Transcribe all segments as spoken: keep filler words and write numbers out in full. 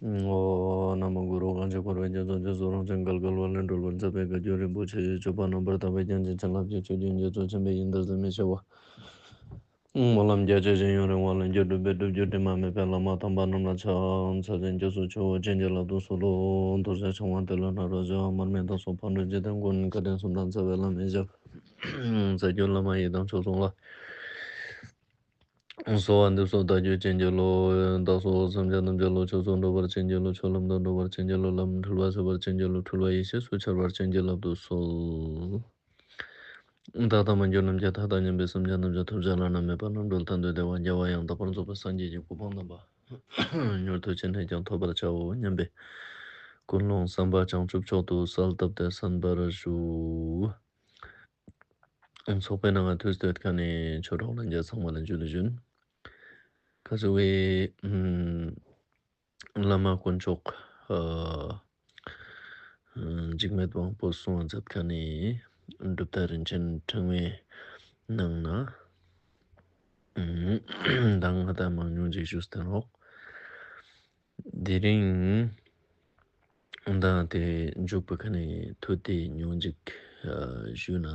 ཨོཾ། ན་མོ་གུ་རུ། གང་ཞིག་འཁོར་བའི་རྒྱ་མཚོ་འཇིགས་སུ་རུང་ཞིང་བརྒལ་དཀའ་བ་ལས་སྒྲོལ་བར་མཛད་པའི་བཀའ་བརྒྱུད་རིན་པོ་ཆེའི་སྤྱོད་པ་རྣམ་པར་དག་པའི་རྒྱན་ཅན་བྱིན་རླབས་ཀྱི་ཆུ་རྒྱུན་རྒྱ་མཚོ་ཆེན་པོའི་དབྱིངས་ལྟར་ཟད་མི་ཤེས་པ། སྨོན་ལམ་རྒྱ་ཆེ་ཞིང་ཡུན་རིང་བ་ལ་འགྱུར་འགྲུབ་པའི་སྒྲུབ་བརྒྱུད་དྲི་མ་མེད་པའི་བླ་མ་དམ་པ་རྣམས་ལ་ཕྱག་འཚལ་ཞིང་སྐྱབས་སུ་མཆིའོ། བྱིན་གྱིས་བརླབ་ཏུ་གསོལ་ལོ། རྡོ་རྗེ་འཆང་དབང་ཏེ་ལོ་ནཱ་རོ་ཞི་བ་མར་མི་དྭགས་སོགས་ཕག་གྲུ་འཇིག་རྟེན་མགོན། བཀའ་དྲིན་གསུམ་དང་རྩ་བའི་བླ་མའི་ཞབས། རྩ་བརྒྱུད་བླ་མ་ཡི་དམ་ཆོས་སྲུང་ལ། གསོལ་བ་འདེབས་སོ་བདག་རྒྱུད་བྱིན་གྱིས་རློབས། བདག་སོགས་སེམས་ཅན་ཐམས་ཅད་བློ་ཆོས་སུ་འགྲོ་བར་བྱིན་གྱིས་རློབས། ཆོས་ལམ་དུ་འགྲོ་བར་བྱིན་གྱིས་རློབས། ལམ་འཁྲུལ་པ་སེལ་བར་བྱིན་གྱིས་རློབས། འཁྲུལ་པ་ཡེ་ཤེས་སུ་འཆར་བར་བྱིན་གྱིས་བརླབ་ཏུ་གསོལ། བདག་དང་མ་གྱུར་ནམ་མཁའི་མཐའ་དང་མཉམ་པའི་སེམས་ཅན་ཐམས་ཅད་ཐོབ་བྱ་བླ་ན་མེད་པ་རྣམ་གྲོལ་མཐར་ཐུག་བདེ་བ་རྒྱལ་བ་ཡང་དག་པར་རྫོགས་པའི་སངས་རྒྱས་ཀྱི་གོ་འཕང་དམ་པ་མྱུར་དུ་ཅི་ནས་ཀྱང་ཐོབ་པར་བྱའོ་སྙམ་པའི་ཀུན་སློང་བསམ་པ་བྱང་ཆུབ་མཆོག་ཏུ་གསལ་བཏབ་སྟེ་གསན་པར་ཞུ། ཚོགས་པའི་ནང་ང་ཐུགས་སྟོད་ཁ་ནས་ཆོས་གྲོགས་ལྷན་རྒྱས་ཚང་མ་ལ་ཇུ་ལེ་ཞུན། ཁ་ཟུ་བའི་བླ་མ་དཀོན་མཆོག་ཨ་འཇིགས་མེད་དབང་པོ་གསུང་བ་མཛད་ཁ་ནས་གྲུབ་མཐའ་རིན་ཆེན་ཕྲེང་བའི་ནང་ན་མདང་ང་ད་མང་ཉུང་ཅིག་ཞུས་ཏེ་ནོག། དེ་རིང་མདང་དེ་མཇུག་པོ་ཁ་ནས་ཐུགས་དེ་ཉུང་ཅིག་ཨ་ཞུ་ན།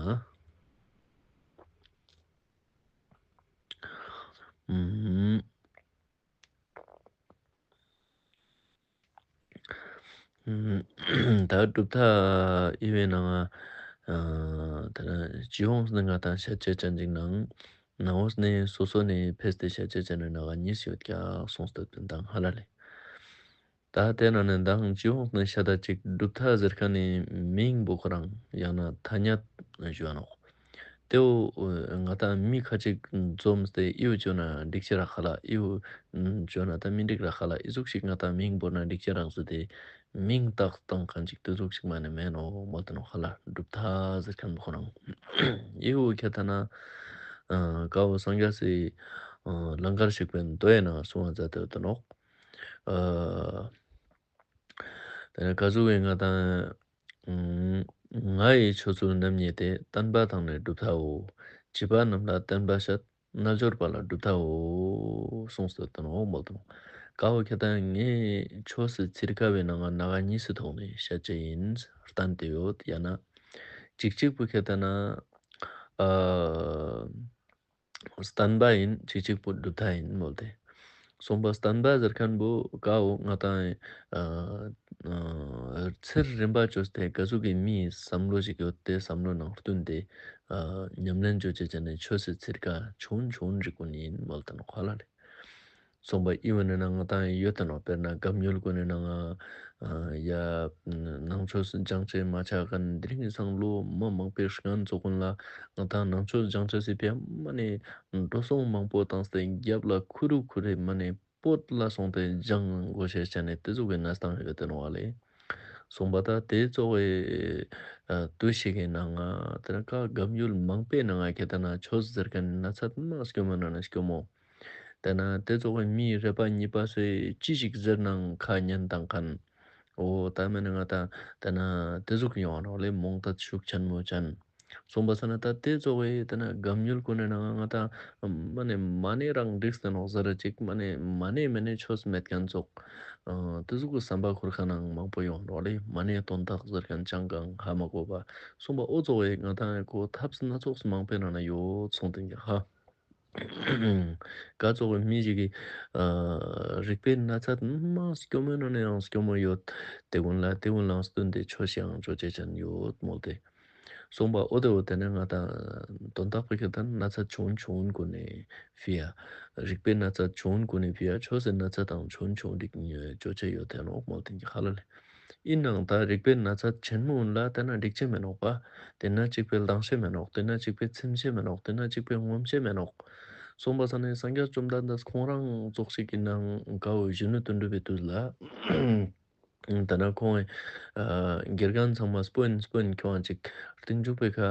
ཨུམ། ཨུམ། ད་གྲུབ་མཐའ་ཨི་བའི་ནང་ང་ཨ་ད་ན་སྤྱི་ཡོངས་ནས་ང་དང་ཤད་ཅེས་ཅན་ཅིག་ནང་ནང་འོས་ནས་སོ་སོ་ནས་ཕེས་ཏེ་ཤད་ཅེས་ཅན་ནི་ནང་ང་གཉིས་ཡོད་ཀྱག་གསུངས་ཏེ་དོན་དང་ཧ་ལ་ལེ། ད་དེ་ནང་ནས་མདང་སྤྱི་ཡོངས་ནས་ཤད་ད་ཅིག་གྲུབ་མཐའ་ཟེར་ཁན་ནི་མིང་པོ་ཁོ་རང་ཡང་ན་ཐ་སྙད་ཞུ་བ་ནོག། དེ་བོ་ང་དང་མི་ཁ་ཅིག་འཛོམས་ཏེ་ཨི་བོ་ཅོ་ན་འགྲིག་ཅེས་རག་ཁ་ལ་ཨི་བོ་ཅོ་ན་ད་མི་འགྲིག་རག་ཁ་ལ་ཨི་ཟུག་ཞིག་ང་དང་མིང་བོར་ན་འགྲིག་ཅེས་རག་ཟེར་ཏེ་མིང་བཏགས་བཏང་ཁན་ཅིག་དེ་ཟུག་ཞིག་མ་ནེ་མེད་ནོག་མོལ་ཏེ་ནོག་ཧ་ལ། གྲུབ་མཐའ་ཟེར་ཁན་བོ་ཁོ་རང་ཨི་བོ་ཁྱད་ད་ན་ཀ་བོ་སངས་རྒྱས་སི་ལང་ཀར་གཤེགས་པའི་མདོ་ཡི་ནང་གསུང་བ་མཛད་དེ་ཡོད་ནོག། ཨ་དེ་ནས་ཀ་ཟུག་གི་ང་དང་ང་ཡི་ཆོས་ཚུལ་རྣམ་གཉིས་ཏེ། བསྟན་པ་དང་ནི་གྲུབ་མཐའོ། བྱིས་པ་རྣམས་ལ་བསྟན་པ་བཤད། རྣལ་འབྱོར་པ་ལ་གྲུབ་མཐའོ། གསུངས་ཏེ་ཡོད་ནོག་མོལ་ཏེ་ནོག། ཀ་བོ་ཁྱད་ད་ངའི་ཆོས་སི་ཚིར་ཁ་བའི་ནང་ང་ནང་ང་གཉིས་སི་ཐོག་ནས་བཤད་ཅེས་ཡིན་བསྟན་ཏེ་ཡོད། ཡང་ན་ཅིག་ཅིག་པོ་ཁྱད་ད་ན་ཨ་བསྟན་པ་ཡིན། ཅིག་ཅིག་པོ་གྲུབ་མཐའ་ཡིན་མོལ་ཏེ། གསུངས་པ་བསྟན་པ་ཟེར་ཁན་བོ་ཀ་བོ་ང་དང་ཨ་ཨ་ཚུལ་རིམ་པ་ཅོས་ཏེ་ཀ་ཟུག་གི་མིའི་བསམ་བློ་ཞིག་ཡོད་དེ་བསམ་བློ་ནང་བསྟུན་ཏེ་ཨ་ཉམས་ལེན་ཅོ་ཅེས་ཅན་ནི་ཆོས་སི་ཚིར་ཁ་ཆུང་ཆུང་རིགས་ཀུན་ཡིན་མོལ་ཏེ་ནོག་ཧ་ལ་ལེ། གསུངས་པ་ཨི་བོ་ནི་ནང་ང་དང་ཡོད་དེ་ནོག། དཔེར་ན་སྒམ་ཡུལ་ཀུན་ནི་ནང་ང་ཡ་ནང་ཆོས་སྦྱང་ཅེས་མ་ཆ་ཁན་དེ་རིང་སང་ལོ་མ་མང་པོའི་སྔན་ཚོགས་ཀུན་ལ་ང་དང་ནང་ཆོས་སྦྱང་ཅེས་སི་ཕི་ཡ་མ་ནེ་འགྲོ་སོང་མང་པོ་བཏང་སྟེ་རྒྱབ་ལ་ཁུ་རུ་ཁུ་རེ་མ་ནེ་བོད་ལ་སོང་སྟེ་སྦྱང་དགོས་ཤེས་ཅན་ནི་དེ་ཟུག་གི་གནས་སྟངས་ཡོད་དེ་ནོག་ལེ། གསུངས་པ་ད་དེ་ཙོགས་སི་དུས་ཤིག་གི་ནང་ང་དེ་ནས་ཀ་སྒམ་ཡུལ་མང་པོའི་ནང་ང་ཁྱད་ད་ན་ཆོས་ཟེར་ཁན་ནི་ན་ཚད་མ་སྐྱོ་མོ་ནང་ན་སྐྱོ་མོ། དེ་ན་དེ་ཙོགས་སི་མི་རེ་པ་གཉིས་པ་སི་ཅི་ཞིག་ཟེར་ནའང་ཁ་ཉན་བཏང་ཁན། འོ་ད་མེད་ན་ང་དང་དེ་ན་དེ་ཟུག་ཡོང་ནོག་ལེ། རྨོངས་དད་ཤུགས་ཆེན་མོ་ཅན། གསུངས་པ་ས་ན་ད་དེ་ཙོགས་སི་དེ་ན་སྒམ་ཡུལ་ཀུན་ནི་ནང་ང་ང་དང་མ་ནེ་མ་ནེ་རང་འགྲིག་སྟེ་ནོག་ཟེར་ར་ཅིག་མ་ནེ་མ་ནེ་མ་ནེ་ཆོས་མེད་ཁན་ཙོགས། ཨ་དེ་ཟུག་གི་བསམ་པ་ཁུར་ཁན་ནང་མང་པོ་ཡོང་ནོག་ལེ། མ་ནེ་དོན་དག་ཟེར་ཁན་ཅང་གང་ཧ་མ་གོ་བ། གསུངས་པ་འོ་ཙོགས་སི་ང་དང་ཁོ་ཐབས་སྣ་ཚོགས་མང་པོའི་ནང་ན་ཡོད་གསུངས་ཏེ་ཧ། ཀ་ཙོགས་སི་མི་ཞིག་གི་ཨ་རིག་པའི་ན་ཚད་མ་སྐྱོ་མོའི་ནང་ན་ཡང་སྐྱོ་མོ་ཡོད། དེ་ཀུན་ལ་དེ་ཀུན་ལ་བསྟུན་ཏེ་ཆོས་ཤིག་ཡང་ཅོ་ཅེས་ཅན་ཡོད་མོལ་ཏེ། གསུངས་པ་འོ་དེ་བོ་དེ་ནས་ང་དང་དོན་དག་པོ་ཁྱད་ད་ན་ཚད་ཆུང་ཆུང་ཀུན་ནི་ཕི་ཡ། རིག་པའི་ན་ཚད་ཆུང་ཀུན་ནི་ཕི་ཡ་ཆོས་སི་ན་ཚད་དང་ཆུང་ཆུང་རིགས་ཅོ་ཅེས་ཡོད་དེ་ནོག་མོལ་ཏེ་ཧ་ལ་ལེ། ཨིན་ནའང་ད་རིག་པའི་ན་ཚད་ཆེན་མོ་ལ་དེ་ན་འགྲིག་ཅེས་མེད་ནོག་པ། དེ་ན་གཅིག་པའི་ལྡང་ཤེས་མེད་ནོག། དེ་ན་གཅིག་པའི་ཚིམ་ཤེས་མེད་ནོག། དེ་ན་གཅིག་པའི་ངོམ་ཤེས་མེད་ནོག། གསུངས་པ་ས་ནི་སངས་རྒྱས་བཅོམ་ལྡན་འདས་ཁོང་རང་ཙོགས་ཤིག་གི་ནང་ཀ་བོ་གཞོན་ནུ་དོན་གྲུབ་པའི་དུས་ལ། དེ་ན་ཁོང་ཨ་དགེ་རྒན་ཚང་མ་སྤོན་སྤོན་ཁྱོང་ཅིག་རྟིང་མཇུག་པའི་ཁ་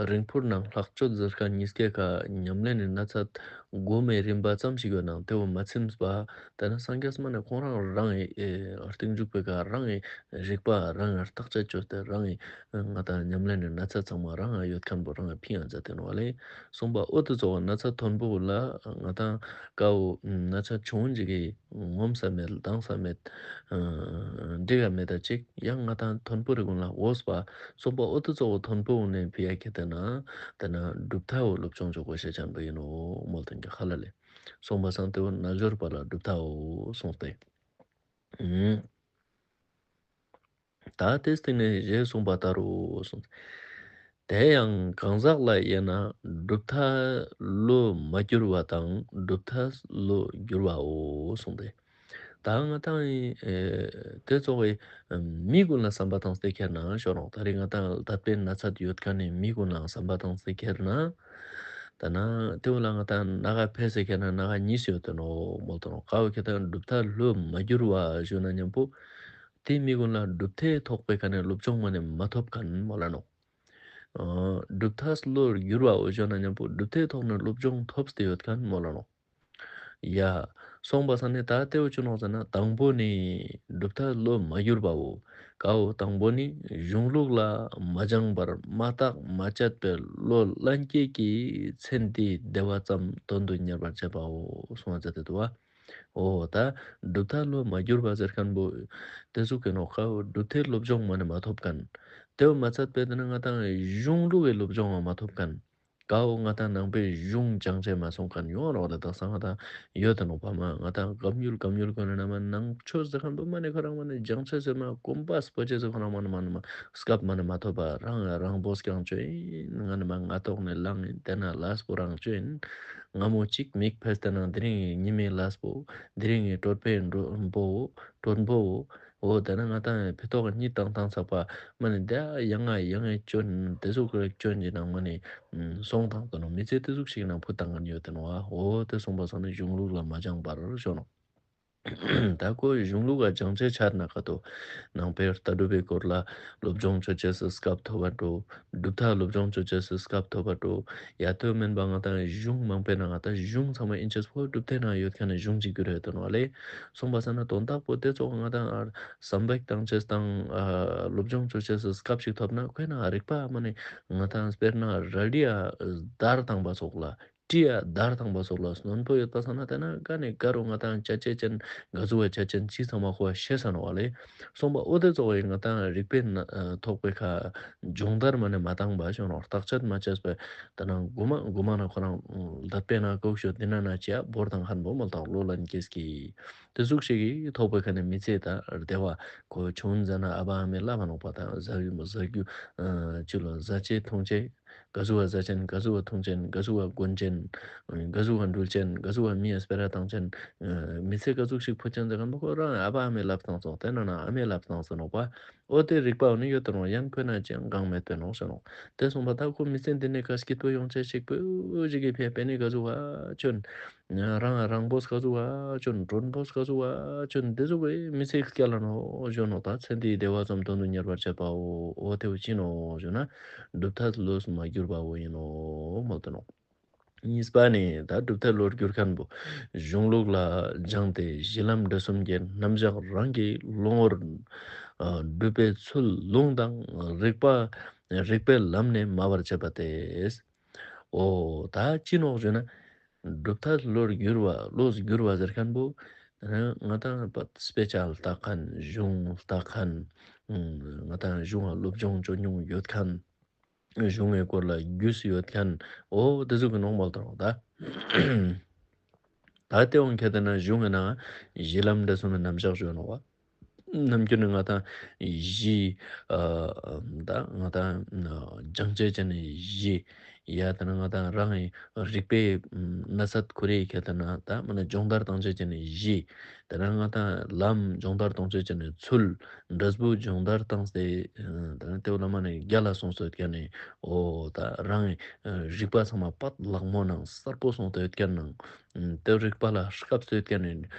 རིང་ཕུར་ནང་ལྷག་སྤྱོད་ཟེར་ཁན་གཉིས་ཀའི་ཁ་ཉམས་ལེན་ནི་ན་ཚད་ སྒོམ་མེ་རིམ་པ་ཙམ་ཞིག་ཡོད་ནའང་ཏེ་བོ་མ་ཚིམས་པ་ཏེ་ནེ་སངས་རྒྱས་མ་ནེ་ཁོང་རང་རང་གི་ཨེ་རྟིང་འཇུག་པའི་ཀ་རང་གི་རིག་པ་རང་གི་བརྟག་དཔྱད་ཅོས་ཏེ་རང་གི་ང་དང་ཉམས་ལེན་ནི་ན་ཚ་ཚང་མ་རང་ཡོད་ཁན་བོ་རང་ཕིང་ཡང་མཛད་དེ་ནོག་ལེ། སོང་པ་འོ་ཏེ་ཙོགས་ན་ཚ་མཐོན་པོ་ལ་ང་དང་ཀ་བོ་ན་ཚ་ཆུང་ངུན་ཞིག་གི་ངོམས་ས་མེད་ལྡང་ས་མེད་འགྲིག་ག་མེད་ད་ཅིག་ཡང་ང་དང་མཐོན་པོ་རེ་གུན་ལ་འོས་པ་སོང་པ་འོ་ཏེ་ཙོགས་མཐོན་པོ་གུན་ནེ་ཕི་ཡ་ཁྱེད་དེ་ན་ཏེ་ན་གྲུབ་མཐའ་བོ་སློབ་སྦྱོང་ཅོ་གོས་ཤེས་ཅན་པོ་ཨིན་ནོག་མོལ་ཏེ་ཁ་ལ་ལེ། སོང་པ་སང་ཏེ་བོ་རྣལ་འབྱོར་པ་ལ་གྲུབ་མཐའོ་གསུངས་ཏེ། ད་ཏེ་སྟིང་ནེ་ཞེས་གསུངས་པ་ལྟར་རོ་གསུངས། དེ་ཡང་གང་ཟག་ལ་དབྱེ་ན་གྲུབ་མཐས་བློ་མ་བསྒྱུར་བ་དང་གྲུབ་མཐས་བློ་བསྒྱུར་བའོ་གསུངས་ཏེ། ད་ང་དང་ཨེ་ཏེ་ཙོགས་སི་མི་གུན་ལ་བསམ་པ་བཏང་སྟེ་ཁྱེར་ན་ཞུ་ནོག། ད་རེས་ང་དང་ལ་དད་པའི་ན་ཚ་ཡོད་ཁན་ནི་མི་གུན་ལ་བསམ་པ་བཏང་སྟེ་ཁྱེར་ན། ད་ན་ཏེ་བོ་ལ་ང་དང་ན་ག་ཕེ་སེ་ཁྱེར་ན་ན་ག་ཉིས་ཡོད་དེ་ནོག་མོལ་ཏེ་ནོག། ཀ་བོ་ཁྱེད་དང་གྲུབ་མཐས་བློ་མ་བསྒྱུར་བ་ཞུ་ན་ཉམ་པོ་ཏེ་མི་གུན་ལ་གྲུབ་མཐའི་ཐོག་པའི་ཀ་ནེ་སློབ་སྦྱོང་མ་ནེ་མ་ཐོབ་ཁན་མོལ་ལ་ནོག། ཨ་གྲུབ་མཐས་བློ་བསྒྱུར་བའོ་ཞུ་ན་ཉམ་པོ་གྲུབ་མཐའི་ཐོག་ནེ་སློབ་སྦྱོང་ཐོབ་སྟེ་ཡོད་ཁན་མོལ་ལ་ནོག། ཡ། སོང་པ་སང་ནི་ད་ཏེ་བོ་ཅི་ནོག་ཟེར་ན་དང་པོ་ནི་གྲུབ་མཐས་བློ་མ་བསྒྱུར་བའོ། ཀ་བོ་དང་པོ་ནི་གཞུང་ལུགས་ལ་མ་སྦྱངས་པར་མ་བརྟགས་མ་དཔྱད་པའི་བློ་ལྷན་སྐྱེས་ཀྱི་ཚེ་འདིའི་བདེ་བ་ཙམ་དོན་དུ་གཉེར་བར་བྱེད་པའོ་གསུངས་པ་མཛད་དེ་འདུག་པ། འོ་ད་གྲུབ་མཐས་བློ་མ་བསྒྱུར་བ་ཟེར་ཁན་བོ་ཏེ་ཟུག་གི་ནོག། ཀ་བོ་གྲུབ་མཐའི་སློབ་སྦྱོང་མ་ནེ་མ་ཐོབ་ཁན། ཏེ་བོ་མ་ཚད་པའི་ཏེ་ནེ་ང་དང་གཞུང་ལུགས་ཀྱི་སློབ་སྦྱོང་མ་ཐོབ་ཁན། ཀ་བོ་ང་དང་ནང་པའི་གཞུང་སྦྱང་ཅེས་མ་སོང་ཁན་ཡོང་ནོག་ལེ། དག་ས་ང་དང་ཡོད་དེ་ནོག་པ་མ་ང་དང་སྐབས་འགྱུར་སྐབས་འགྱུར་གོ་ནེ་ན་མ་ནང་ཆོས་ཟེར་ཁན་བོ་མ་ནེ་ཁོ་རང་མ་ནེ་སྦྱང་ཅེས་ཟེར་མ་གོམ་པ་སྤོ་ཅེས་ཟེར་ཁོ་རང་མ་ནེ་མ་ནེ་མ་སྐབས་མ་ནེ་མ་ཐོབ་པ་རང་རང་པོ་སྐྱང་ཅོ་ཨིན། ང་ནེ་མ་ང་ཐོག་ནེ་ལངས་ཨིན། ཏེ་ན་ལས་པོ་རང་ཅོ་ཨིན། སྔ་མོ་ཅིག་མིག་ཕེས་ཏེ་ན་དེ་རིང་ཉི་མའི་ལས་པོ་དེ་རིང་གི་གྲོད་པའི་གྲོད་པོ་གྲོད་པོ། འོ་ད་ན་ང་དང་ཕི་ཏོག་གཉིད་བཏང་བཏང་ཚག་པ་མ་ནེ་ད་ཡང་ང་ཡང་ངེ་ཅོན་ཏེ་ཟུག་གི་ཅོན་གྱི་ནང་མ་ནེ་སོང་བཏང་དོ་ནོག། མི་ཚེ་ཏེ་ཟུག་ཞིག་ནང་ཕུད་བཏང་ཁན་ཡོད་དེ་ནོག། འོ་ཏེ་སོང་པ་སང་ནི་གཞུང་ལུགས་ལ་མ་སྦྱངས་པར་ཞུ་ནོག། ད་ཁོ་གཞུང་ལུགས་ལ་སྦྱང་ཅེས་ཆ་ན་ཀ་ཏོ་ནང་པའི་ལྟ་གྲུབ་པའི་སྐོར་ལ་སློབ་སྦྱོང་ཅོ་ཅེས་སི་སྐབས་ཐོབ་པ་འགྲོ། གྲུབ་མཐའ་སློབ་སྦྱོང་ཅོ་ཅེས་སི་སྐབས་ཐོབ་པ་འགྲོ། ཡ་ཏོ་མེན་པ་ང་དང་གཞུང་མང་པོའི་ནང་ང་དང་གཞུང་ཚང་མ་ཨིན་ཅེས་པོ་གྲུབ་མཐའི་ནང་ཡོད་ཁན་ནི་གཞུང་ཅིག་གྱུར་ཡོད་དེ་ནོག་ལེ། སོང་པ་སང་ན་དོན་དག་པོ་ཏེ་ཙོགས་ང་དང་བསམ་པ་བཏང་ཅེས་དང་ཨ་སློབ་སྦྱོང་ཅོ་ཅེས་སི་སྐབས་ཤིག་ཐོབ་ན་ཁོའི་ནང་རིག་པ་མ་ནེ་ང་དང་དཔེར་ན་རལ་གྲི་ཡ་བརྡར་བཏང་པ་ཙོགས་ལ་གྲི་ཡ་བརྡར་བཏང་པ་ཙོགས་ལ་རྣོན་པོ་ཡོད་པ་སང་ན་ཏེ་ན་ག་ནེ་ག་རུ་ང་དང་ཅ་ཆས་ཅན་ག་ཟུག་པ་ཆས་ཅན་ཅི་ཚང་མ་ཁོ་ཤེས་ས་ནོག་ལེ། སོང་པ་འོ་ཏེ་ཙོགས་ཡིན་ང་དང་རིག་པའི་ན་ཐོག་པའི་ཁ་སྦྱོང་བརྡར་མ་ནེ་མ་བཏང་པ་ཞུ་ནོག། བརྟག་དཔྱད་མ་བྱས་པའི་ཏེ་ན་གོ་མ་གོ་མ་ན་ཁོ་རང་ལ་དཔེ་ན་ཀོག་ཤོད་འདི་ན་ན་ཅི་ཡ་བོར་བཏང་ཁན་བོ་མོལ་ཏེ་ནོག། བློ་ལྷན་སྐྱེས་ཀྱི་ཏེ་ཟུག་ཞིག་གི་ཐོག་པའི་ཁ་ནེ་མི་ཚེ་ད་བདེ་བ་ཁོ་ཆུང་ཟ་ན་ཨ་བ་ཨ་མའི་ལབ་ནོག་པ། ད་ཟ་རྒྱུ་ཟ་རྒྱུ་ཨ་ཅི་ལོ་ཟ་ཅེས་འཐུང་ཅེས་ག་ཟུག་པ་ཟ་ཅན་ག་ཟུག་པ་འཐུང་ཅན་ག་ཟུག་པ་གོན་ཅན་ག་ཟུག་པ་འགྲུལ་ཅན་ག་ཟུག་པ་མི་ཡ་སྤེ་ར་བཏང་ཅན་མི་ཚེ་ག་ཟུག་ཞིག་ཕུད་ཅན་ཟེར་ཁན་བོ་ཁོ་རང་ཨ་བ་ཨ་མའི་ལབ་བཏང་སོང་། ཏེ་ན་ན་ཨ་མའི་ལབ་བཏང་སོང་ནོག་པ། འོ་ཏེ་རིག་པ་འོ་ནི་ཡོད་དེ་ནོག། ཡང་ཁོ་ན་ཅང་གང་མེད་པའི་ནོག་ཞུ་ནོག། ཏེ་སོང་པ་ད་ཁོ་མི་ཚེ་འདི་ནེ་ཀ་སྐྱིད་པོ་ཡོང་ཅེས་ཤིག་པོ་ཞིག་གི་ཕི་ཡ་པེ་ནེ་ག་ཟུག་པ་ཅོན། རང་རང་པོ་སྐ་ཟུག་པ་ཅོན། གྲོན་པོ་སྐ་ཟུག་པ་ཅོན། ཏེ་ཟུག་པའི་མི་ཚེ་སྐྱལ་ལ་ནོག་ཞུ་ནོག། ད་ཚེ་འདིའི་བདེ་བ་ཙམ་དོན་དུ་གཉེར་བར་བྱེད་པའོ། འོ་ཏེ་བོ་ཅི་ནོག་ཞུ་ན་གྲུབ་མཐས་བློ་མ་བསྒྱུར་བའོ་ཨིན་ནོག་མོལ་ཏེ་ནོག། གཉིས་པ་ནི་ད་གྲུབ་མཐས་བློ་བསྒྱུར་ཁན་བོ་གཞུང་ལུགས་ལ་སྦྱངས་ཏེ་གཞི་ལམ་འབྲས་གསུམ་གྱི་རྣམ་གཞག་རང་གི་བློ་ངོར་ཨ་གྲུབ་པའི་ཚུལ་ལུང་དང་རིགས་པ་རིགས་པའི་ལམ་ནས་སྨྲ་བར་བྱེད་པ་སྟེ། འོ་ད་ཅི་ནོག་ཞུ་ན་གྲུབ་མཐས་བློ་བསྒྱུར་བ་བློ་བསྒྱུར་བ་ཟེར་ཁན་བོ་ང་དང་དཔེ་ཆ་ལྟ་ཁན་གཞུང་ལྟ་ཁན་ང་དང་གཞུང་ལ་སློབ་སྦྱོང་ཅོ་མྱོང་ཡོད་ཁན་གཞུང་ངི་སྐོར་ལ་རྒྱུས་ཡོད་ཁན་འོ་ཏེ་ཟུག་གི་ནོག་མོལ་ཏེ་ནོག་ད། ད་ཏེ་འོང་ཁྱེད་དེ་ན་གཞུང་ངི་ནང་གཞི་ལམ་འབྲས་གསུམ་གྱི་རྣམ་གཞག་ཞུ་ནོག་པ། ནམ་རྒྱུན་ནི་ང་དང་གཞི་ཨ་ད་ང་དང་སྦྱང་ཅེས་ཅན་ནི་གཞི་ཡ་ཏེ་ན་ང་དང་རང་གི་རིག་པའི་ན་ཚད་ཁོ་རེ་ཁྱེད་དེ་ན་ད་མ་ནེ་སྦྱོང་བརྡར་བཏང་ཅེས་ཅན་ནི་གཞི། དེ་ན་ང་ཏང་ལམ་སྦྱོང་བརྡར་གཏོང་ཅེས་ཅན་ནི་ཚུལ་འབྲས་བུ་སྦྱོང་བརྡར་བཏང་སྟེ་དེ་ན་དེ་བོ་ལ་མ་ནེ་རྒྱལ་ལ་སོང་སྟེ་ཡོད་ཁན་ནི་འོ་ད་རང་རིག་པ་ཚང་མ་པད་ལག་མོ་ནང་གསལ་པོ་སོང་སྟེ་ཡོད་ཁན་ནང་དེ་རིག་པ་ལ་སྐབས་སུ་ཡོད་ཁན་ནི་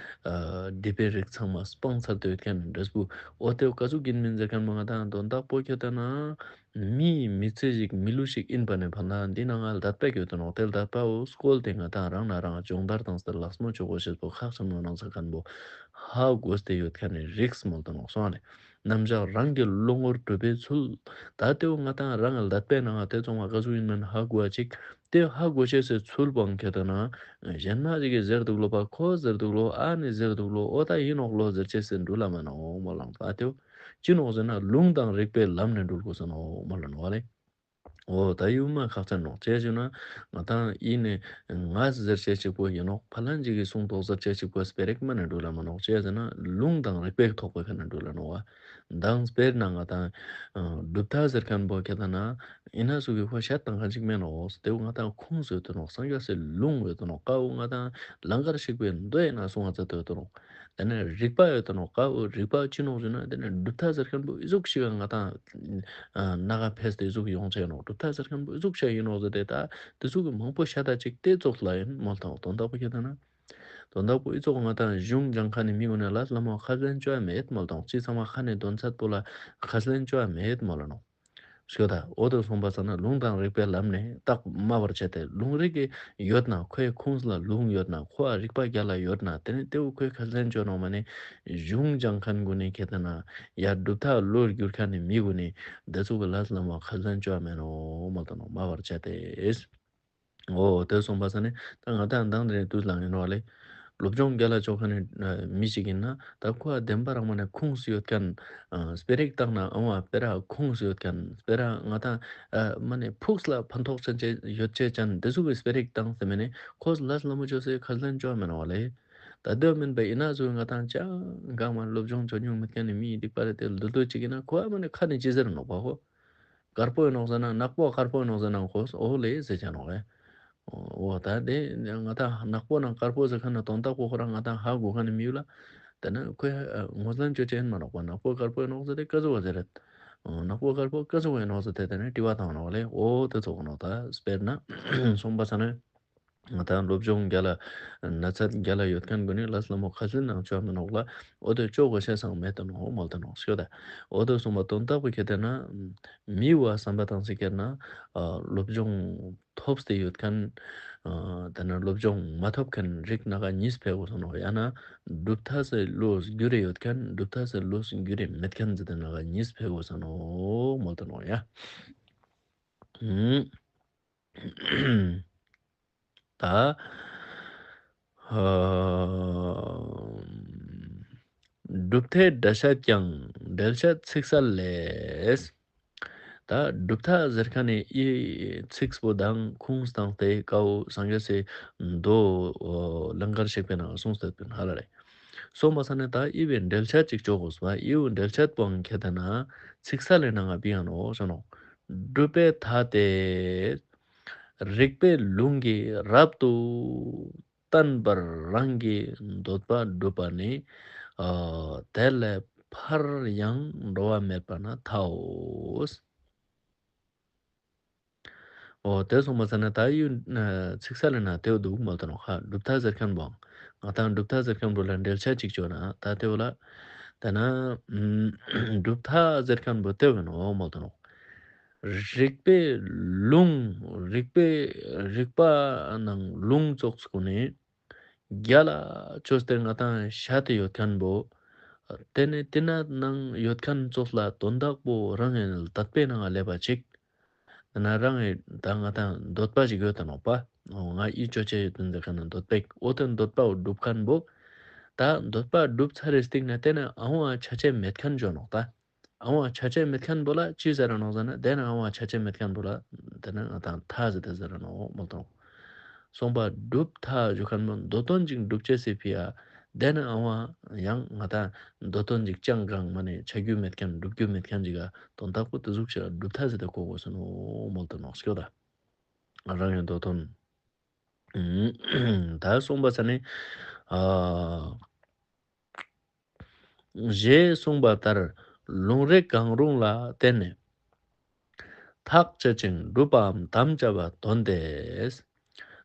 སྡིག་པའི་རིགས་ཚང་མ་སྤངས་ཚར་ཏེ་ཡོད་ཁན་ནི་འབྲས་བུ་འོ་དེ་བོ་ཀ་ཟུག་ཡིན་མིན་ཟེར་ཁན་བོ་ང་ཏང་དོན་དག་པོ་ཁྱེར་ཏེ་ན། མི་མི་ཚེ་ཞིག་མི་ལུས་ཤིག་ཡིན་པ་ནེ་ཕན་ན་འདི་ནང་ང་ལ་དད་པ་ཡོད་དོ་ནོག། དེ་ལ་དད་པ་བོ་སྐོལ་ཏེ་ང་ཏང་རང་ན་རང་སྦྱོང་བརྡར་བཏང་སྟེ་ལག་མོ་ཆོག་གོ་ཤེས་པོ་ཁག་ཆེན་མོ་ནང་ཟེར་ཁན་བོ་ཧ་གོ་སྟེ་ཡོད་ཁན་ནི་རིགས་མོལ་དོ་ནོག་སོང་ནེ། རྣམ་གཞག་རང་གི་བློ་ངོར་གྲུབ་པའི་ཚུལ། ད་དེ་བོ་ང་ཏང་རང་ལ་དད་པའི་ནང་ང་དེ་ཚང་མ་ཀ་ཟུག་ཡིན་མིན་ཧ་གོ་བ་ཅིག། དེ་ཧ་གོ་ཤེས་སི་ཚུལ་བོ་ཁྱེར་ཏེ་ན་གཞན་མ་ཞིག་གི་ཟེར་འདུག་ལོ་པ་ཁོ་ཟེར་འདུག་ལོ་ཨ་ནི་ཟེར་འདུག་ལོ་འོ་ད་ཡིན་ནོག་ལོ་ཟེར་ཅེས་སི་འགྲུལ་ལ་མ་ནོག་མོལ་ལང་ད་དེ་བོ། ཅི་ནོག་ཟེར་ན་ལུང་དང་རིགས་པའི་ལམ་ནེ་འགྲུལ་དགོས་ས་ནོག་མོལ་ལ་ནོག་ལེ། འོ་ད་ཡུ་མ་ཁག་ཅན་ནོག་ཅི་ཟེར་ན་ང་ཏང་ཨི་ནེ་ང་ཟེར་ཅེས་ཅིག་པོ་ཡིན་ནོག་ཕ་ལན་ཅིག་གི་གསུང་ཐོག་ཟེར་ཅེས་ཅིག་པོ་སྤེ་ར་ཞིག་མ་ནེ་འགྲུལ་ལ་མ་ནོག་ཅི་ཟེར་ན་ལུང་དང་རིགས་པའི་ཐོག་པའི་ཁ་ནེ་འགྲུལ་ལ་ནོག་བ། མདང་སྤེར་ན་ང་ཏང་གྲུབ་མཐའ་ཟེར་ཁན་བོ་ཁྱེར་ཏེ་ན་ཨི་ན་སུ་གི་ཁོ་ཤད་བཏང་ཁན་ཅིག་མེན་ནོག་དེ་བོ་ང་ཏང་ཁུངས་སུ་ཡོད་དོ་ནོག་སངས་རྒྱས་སི་ལུང་ཡོད་དོ་ནོག་ཀ་བོ་ང་ཏང་ལང་ཀར་གཤེགས་པའི་མདོ་ཡིན་ན་གསུང་བ་ཙ་དོ་ཡོད་དོ་ནོག་དེ་ནེ་རིག་པ་ཡོད་དོ་ནོག་ཀ་བོ་རིག་པ་ཅི་ནོག་ཟེར་ན་དེ་ནེ་གྲུབ་མཐའ་ཟེར་ཁན་བོ་ཨི་ཟུག་ཤིག་ག་ང་ཏང་ཨ་ནང་ང་ཕེས་ཏེ་ཨི་ཟུག་ཡོང་ཅེས་ནོག་གྲུབ་མཐའ་ཟེར་ཁན་བོ་ཨི་ཟུག་ཤིག་ཡིན་ནོག་ཟེར་ཏེ་ད་དེ་ཟུག་གི་མང་པོ་ཤད་ད་ཅིག་དེ་ཙོགས་ལ་ཡིན་མོལ་དང་དོན་དག་པོ་ཁྱེར་ཏེ་ན། དོན་དག་པོ་ཨི་ཙོགས་ང་ཏང་གཞུང་སྦྱང་ཁན་ནི་མི་གུན་ནི་ལས་ལ་མོ་ཁས་ལེན་ཅོ་ཡ་མེད་མོལ་དང་ཅི་ཚང་མ་ཁ་ནེ་དོན་ཚད་པོ་ལ་ཁས་ལེན་ཅོ་ཡ་མེད་མོལ་ལ་ནོག་ཤོད་ད། འོ་དོ་གསུངས་པ་ས་ན་ལུང་དང་རིགས་པའི་ལམ་ནེ་རྟགས་སྨྲ་བར་བྱ་སྟེ། ལུང་རིགས་ཀྱི་ཡོད་ན་ཁོའི་ཁུངས་ལ་ལུང་ཡོད་ན་ཁོ་ཨ་རིགས་པ་རྒྱལ་ལ་ཡོད་ན་དེ་ནེ་དེ་བོ་ཁོའི་ཁས་ལེན་ཅོ་ནོག་མ་ནེ་གཞུང་སྦྱང་ཁན་གུན་ནི་ཁྱེར་ཏེ་ན་ཡ་གྲུབ་མཐའ་བློར་གྱུར་ཁན་ནི་མི་གུན་ནི་དེ་ཚོ་གི་ལས་ལ་མོ་ཁས་ལེན་ཅོ་ཡ་མེད་ནོག་མོལ་དོ་ནོག་སྨྲ་བར་བྱ་སྟེ། འོ་དེ་གསུངས་པ་ས་ནེ་ད་ང་ཏང་མདང་དེ་རིང་དུས་ལ་ཡིན་ནོག་ལེ། སློབ་སྦྱོང་རྒྱལ་ལ་ཅོ་ཁན་ནི་མི་ཞིག་ཡིན་ན་ད་ཁོ་ཨ་བདེན་པ་རང་མ་ནེ་ཁུངས་སུ་ཡོད་ཁན་ཨ་སྤེ་ར་ཞིག་བཏང་ན་འོ་ཨ་སྤེ་ར་ཁུངས་སུ་ཡོད་ཁན་སྤེ་ར་ང་ཏང་ཨ་མ་ནེ་ཕུགས་ལ་ཕན་ཐོགས་ཅན་ཅེ་ཡོད་ཅེས་ཅན་དེ་ཟུག་གི་སྤེ་ར་ཞིག་བཏང་སྟེ་མ་ནེ་ཁོ་ལས་ལ་མོ་ཅོས་ཏེ་ཁས་ལེན་ཅོ་མེད་ནོག་ལེ། ད་དེ་མེན་པ་ཡིན་ན་ཟུག་ང་ཏང་ཅང་གང་མ་སློབ་སྦྱོང་ཅོ་མྱོང་མེད་ཁན་ནི་མི་སྡིག་པ་རེ་དེ་ལྡོ་ལྡོ་ཅིག་ཡིན་ན་ཁོ་ཨ་མ་ནེ་ཁ་ནེ་ཅི་ཟེར་ནོག་པ་ཧོ། དཀར་པོ་ཡིན་ནོག་ཟེར་ན་ནག་པོ་དཀར་པོ་ཡིན་ནོག་ཟེར་ན་ཁོ་འོ་ལེ་ཟེར་ཅ་ནོག་ཨེ། འོ་ད་དེ་ང་ཏང་ནག་པོ་ནང་དཀར་པོ་ཟེར་ཁན་ནི་དོན་དག་པོ་ཁོ་རང་ང་ཏང་ཧ་གོ་ཁན་ནི་མི་ཡོད་ལ། དེ་ན་ཁོས་ངོས་ལེན་ཅོ་ཅེས་ཡིན་མ་ནོག་པ། ནག་པོ་དཀར་པོ་ཡིན་ནོག་ཟེར་ཏེ་ཀ་ཟུག་པ་ཟེར་རད། ནག་པོ་དཀར་པོ་ཀ་ཟུག་པ་ཡིན་ནོག་ཟེར་ཏེ་དེ་ནེ་དྲི་བ་བཏང་ནོག་ལེ། འོ་དེ་ཙོགས་ནོག་ད་སྤེར་ན་གསུངས་པ་ས་ནེ། ང་ཏང་སློབ་སྦྱོང་རྒྱལ་ལ་ན་ཚད་རྒྱལ་ལ་ཡོད་ཁན་གུན་ནི་ལས་ལ་མོ་ཁས་ལེན་ནང་ཅོ་མེད་ནོག་ལ། འོ་དེ་ཅོ་གོ་ཤེས་སང་མེད་དོ་ནོག་མོལ་དོ་ནོག་ཤོད་ད། འོ་དེ་གསུངས་པ་དོན་དག་པོ་ཁྱེར་ཏེ་ན་མི་བ་བསམ་པ་བཏང་སྟེ་ཁྱེར་ན་ཨ་སློབ་སྦྱོང་ཐོབ་སྟེ་ཡོད་ཁན་ཨ་དེ་ན་སློབ་སྦྱོང་མ་ཐོབ་ཁན་རིགས་ནང་ང་གཉིས་ཕེ་གོས་ས་ནོག་ཡང་ན་གྲུབ་མཐའ་སི་བློ་འགྱུར་རེ་ཡོད་ཁན་གྲུབ་མཐའ་སི་བློ་འགྱུར་རེ་མེད་ཁན་ཟེར་དེ་ནང་ང་གཉིས་ཕེ་གོས་ས་ནོག་མོལ་དོ་ནོག་ཡ། ད། ཨ་གྲུབ་མཐའི་འགྲེལ་བཤད་ཀྱང་འགྲེལ་བཤད་ཚིག་གསལ་ལས། ད་གྲུབ་མཐའ་ཟེར་ཁན་ནི་ཨི་ཚིགས་པོ་དང་ཁུངས་བཏང་སྟེ་ཀ་བོ་སངས་རྒྱས་སི་མདོ་ལང་ཀར་གཤེགས་པའི་ནང་གསུངས་ཏེ་ཡོད་པིན་ཧ་ལ་ལེ། གསུངས་པ་ས་ནེ་ད་ཨི་བོའི་འགྲེལ་བཤད་ཅིག་ཅོ་གོས་པ། ཨི་བོའི་འགྲེལ་བཤད་པོའང་ཁྱེར་ཏེ་ན་ཚིག་གསལ་ལས་ནང་ང་བི་ཡང་ནོག་ཞུ་ནོག་གྲུབ་པའི་མཐའ་སྟེ། རིགས་པའི་ལུང་གིས་རབ་ཏུ་བསྟན་པར་རང་གི་འདོད་པ་བསྒྲུབས་པ་ནི། ཨ་དེ་ལས་ཕར་ཡང་འགྲོ་བ་མེད་པ་ན་ཐལ་ལོ། འོ་དེ་གསུངས་པ་ས་ནེ་ད་ཡུ་ཚིག་གསལ་ལས་ན་དེ་བོ་འདུག་མོལ་དོ་ནོག་ཧ། གྲུབ་མཐའ་ཟེར་ཁན་བོའང་ང་ཏང་གྲུབ་མཐའ་ཟེར་ཁན་བོ་ལ་འགྲེལ་བཤད་ཅིག་ཅོ་ན་ད་དེ་བོ་ལ་ད་ན་གྲུབ་མཐའ་ཟེར་ཁན་བོ་དེ་བོ་ཡིན་ནོག་མོལ་དོ་ནོག་རིགས་པའི་ལུང་རིགས་པའི་རིགས་པ་ནང་ལུང་ཙོགས་གུན་ནི་རྒྱལ་ལ་ཅོས་ཏེ་ང་ཏང་ཤད་དེ་ཡོད་ཁན་བོ། དེ་ནེ་དེ་ན་ནང་ཡོད་ཁན་ཙོགས་ལ་དོན་དག་པོ་རང་ངི་དད་པའི་ནང་ང་ལེབ་པ་ཅིག་དེ་ན་རང་ངི་ད་ང་ཏང་འདོད་པ་ཞིག་ཡོད་དེ་ནོག་པ། ང་ཨི་ཅོ་ཅེས་ཡོད་དེ་ཟེར་ཁན་ནི་འདོད་པ་ཞིག་འོ་དེ་འདོད་པ་བོ་སྒྲུབ་ཁན་བོ། ད་འདོད་པ་སྒྲུབ་ཚར་རེ་སྟིང་ནེ་དེ་ནེ་ཨ་བོ་ཆ་ཅེས་མེད་ཁན་ཅོ་ནོག་ད། ཨ་བོ་ཆ་ཅེས་མེད་ཁན་བོ་ལ་ཅི་ཟེར་ར་ནོག་ཟེར་ན་དེ་ནེ་ཨ་བོ་ཆ་ཅེས་མེད་ཁན་བོ་ལ་དེ་ནེ་ང་ཏང་མཐའ་ཟེར་ཏེ་ཟེར་ར་ནོག་མོལ་དོ་ནོག་གསུངས་པ་གྲུབ་མཐའ་ཞུ་ཁན་བོ་མདོ་དོན་ཅིག་སྒྲུབ་ཅེས་སི་ཕི་ཡ། དེ་ནེ་ཨ་བོ་ཡང་ང་ཏང་མདོ་དོན་ཅིག་ཅང་གང་མ་ནེ་ཆ་རྒྱུ་མེད་ཁན་སྒྲུབ་རྒྱུ་མེད་ཁན་ཅིག་ག་དོན་དག་པོ་དེ་ཟུག་ཞིག་གྲུབ་མཐའ་ཟེར་ཏེ་གོ་གོས་ས་ནོག་མོལ་དོ་ནོག་སྐྱོ་ད། རང་ངི་མདོ་དོན། ད་གསུངས་པ་ས་ནེ། ཨ། ཞེས་གསུངས་པ་ལྟར་ལུང་རིགས་གང་རུང་ལ་བརྟེན་ནས་ཐག་བཅད་ཅིང་སྒྲུབ་པའམ་དམ་བཅའ་བ་དོན་ཏེ།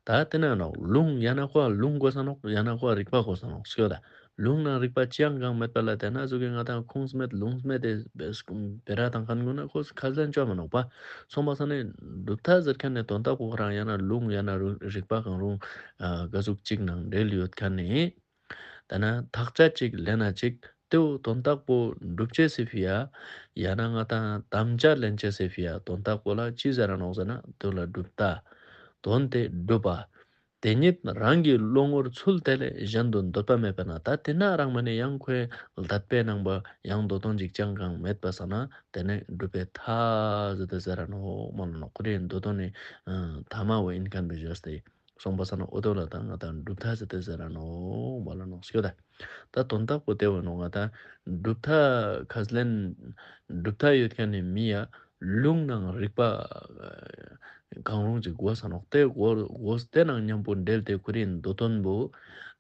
ད་དེ་ན་ནོག་ལུང་ཡང་ན་ཁོ་ལུང་དགོས་ས་ནོག་ཡང་ན་ཁོ་རིག་པ་དགོས་ས་ནོག་སྐྱོ་ད། ལུང་ནང་རིག་པ་ཅི་ཡང་གང་མེད་པ་ལ་དེ་ན་ཟུག་གི་ང་དང་ཁུངས་མེད་ལུང་མེད་དེ་བེ་ར་དང་ཁན་གུན་ན་ཁོ་ཁ་ལན་ཅོ་མ་ནོག་པ། སོང་པ་ས་ནི་གྲུབ་མཐའ་ཟེར་ཁན་ནི་དོན་དག་པོ་ཁོ་རང་ཡང་ན་ལུང་ཡང་ན་རིག་པ་གང་རུང་ག་ཟུག་ཅིག་ནང་འབྲེལ་ཡོད་ཁན་ནི། ད་ན་ཐག་བཅད་ཅིག་ལེན་ན་ཅིག་དེའུ་དོན་དག་པོ་སྒྲུབ་ཅེས་སི་ཕི་ཡ། ཡང་ན་ང་དང་དམ་བཅའ་ལེན་ཅེས་སི་ཕི་ཡ་དོན་དག་པོ་ལ་ཅི་ཟེར་ར་ནོག་ཟེར་ན་དེའུ་ལ་གྲུབ་མཐའ། དོན་དེ་སྒྲུབ་པ། དེ་ཉིད་རང་གི་བློ་ངོར་ཚུལ་དེ་ལས་གཞན་དུ་འདོད་པ་མེད་པ་ན། ད་དེ་ན་རང་མ་ནི་ཡང་ཁོའི་ལྟ་བའི་ནང་པ་ཡང་འདོད་དོན་ཅིག་ཅང་གང་མེད་པ་ས་ན་དེ་ནི་གྲུབ་པའི་མཐའ་ཟེར་ཏེ་ཟེར་ར་ནོག་མ་ལ་ནོག་ཁོ་རེ་འདོད་དོན་ནི་ཐ་མ་བོ་ཨིན་ཁན་བེ་ཞོས་ཏེ། སོང་པ་ས་ན་འོ་དོ་ལ་ད་ང་དང་གྲུབ་མཐའ་ཟེར་ཏེ་ཟེར་ར་ནོག་མ་ལ་ནོག་སྐྱོ་ད། ད་དོན་དག་པོ་དེ་བོ་ནོག་ང་དང་གྲུབ་མཐའ་ཁས་ལེན་གྲུབ་མཐའ་ཡོད་ཁན་ནི་མི་ཡ་ལུང་ནང་རིག་པ་གང་རུང་ཅིག་དགོས་ས་ནོག་དེ་དགོས་དེ་ནང་མཉམ་པོ་འབྲེལ་ཏེ་ཁོ་རེ་འདོད་དོན་བོ་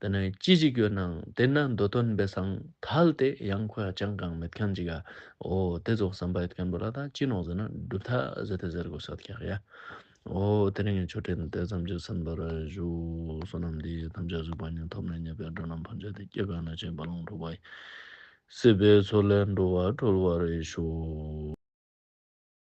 དེ་ན་ཅི་ཞིག་ཡོད་ནང་དེ་ན་འདོད་དོན་བེ་སང་ཐལ་ཏེ་ཡང་ཁོ་ཡ་ཅང་གང་མེད་ཁན་ཅིག་ག་འོ་དེ་ཙོགས་བསམ་པ་ཡོད་ཁན་བོ་ལ་ད་ཅི་ནོག་ཟེར་ན་གྲུབ་མཐའ་ཟེར་ཏེ་ཟེར་དགོས་ས་ཁྱག་ཡ། འོ་དེ་རིང་གི་ཆོས་འབྲེལ་དེ་ཙམ་གྱིས་ཟིན་པར་ཞུ། བསོད་ནམས་འདི་ཡིས་ཐམས་ཅད་གཟིགས་པ་ཉིད། ཐོབ་ནས་ཉེས་པའི་དགྲ་རྣམས་ཕམ་བྱས་ཏེ། སྐྱེ་རྒ་ན་འཆིའི་རྦ་ཀློང་འཁྲུགས་པ་ཡི། སྲིད་པའི་མཚོ་ལས་འགྲོ་བ་སྒྲོལ་བར་ཤོག།